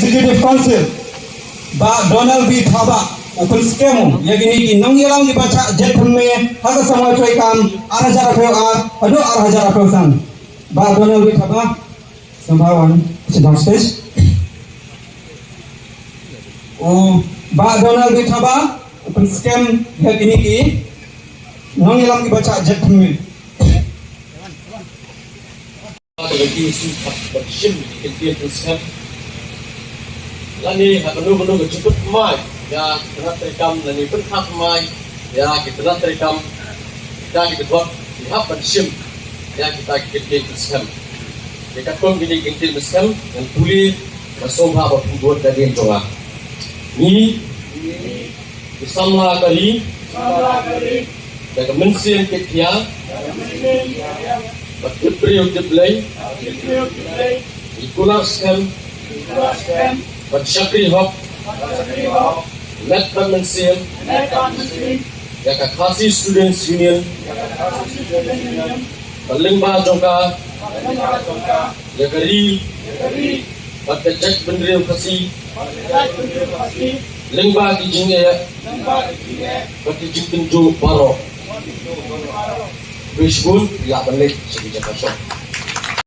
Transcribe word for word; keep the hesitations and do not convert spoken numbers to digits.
Executive Council, Bah Donald B Thabah, u pynskhem ïa kine ki nongïalam kiba chah jait thymme ha ka samoi treikam ar hajar arphew ar haduh ar hajar arphew san. Bah Donald B Thabah, sngewbha wan sha dang stage. U Bah Donald B Thabah u pynskhem ïa kine ki nongïalam kiba chah jait thymme. Ka lynti shu hap ban shim ki kyntien pynskhem. Lane ha kano kano ka jingpynthymmai ïa ki tnat treikam lane pynthikna thymmai ïa ki tnat treikam, kita ki dkhot ki hap ban shim ïa kita ki kyntien pynskhem. Te katkum kine ki kyntien pynskhem ngan pule, nga sngewbha ba pynbud da ka dieng jong nga. Ngi ki samla ka ri, da ka mynsiem ktien bad tip briew tip Blei, ngi kular skhem bad shakri hok met bad mynsiem ïa ka Khasi Students Union bad lyngba jong ka ïa ka ri bad ka jaitbynriew Khasi lyngba ki jingeh bad ki jingtynjuh baroh. Khublei shibun, lah ban leit sha ki jaka shong.